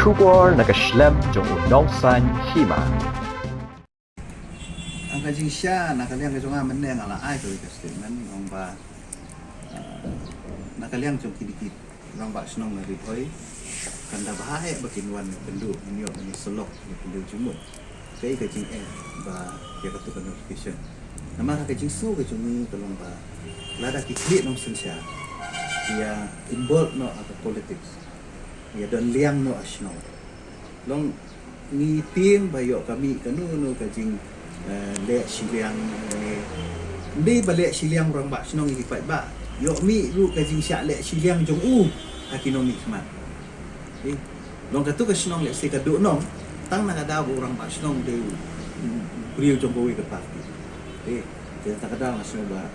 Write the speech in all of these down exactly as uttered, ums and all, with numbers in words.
Khubor na ka shlem jong u nongsaiñ hima. Ang ka jingshisha na ka liang ka jong nga mynne nga la ai kawei ka statement ong ba, uh, na ka liang jong kine ki rangbah shnong na Ri Bhoi kan da bha eh ba kin wan kynduh, ngin ïoh ban ïa syllok ïa ka pynlieh jingmut. Kaei ka jingeh ba ïa katu ka notification? Namar ha ka jingsngew ka jong ngi ka long ba lada ki khlieh nongsynshar ïa involve noh ha ka politics, ïa don liang noh ha shnong, long ngi tieng ba ïoh ka mih kano kano ka jing, eh, leh shiliang ne. Ym dei ba leh shiliang rangbah shnong ïa ki paidbah, ïoh mih ruh ka jingshah leh shiliang jong u ha ki nongmihkhmat. Eh, long katu ka shnong lehse ka duh noh tang na ka daw ba u rangbah shnong dei u briew jong kawei ka party. Eh, te na kata ka daw nga sngew ba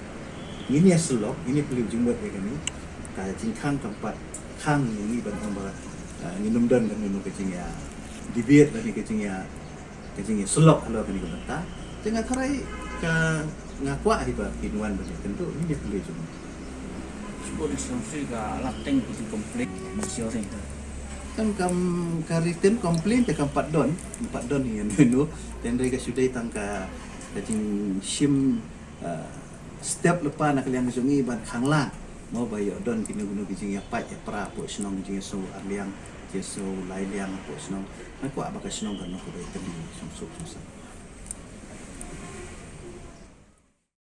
ngin ïa syllok, ngin ïa pynlieh jingmut ïa kane. Ka jingkhang kam pat khang ïa ngi ban ong ba, ah, ngin ym don kano kano ka jingïa debate lane ka jingïa, ka jingïa syllok halor kane ka bynta. Te nga tharai ka, nga kwah hi ba kin wan ban ïa kynduh, ngin ïa pynlieh jingmut. Shibun sngewsih ka la teng ki complain. Kam, kam ka written complaint te kam pat don, kam pat don hi ïa no. Te hynrei ka shu dei tang ka, ka jingshim, ah, step lypa na ka liang ka jong ngi ban khang lang mo ba ïoh don kino kino ki jingïapait ïapra hapoh shnong, jingïasngew ar liang, jingïasngew lai liang hapoh shnong. Nga kwah ba ka shnong kan long kaba ïakynduh suk suk suk.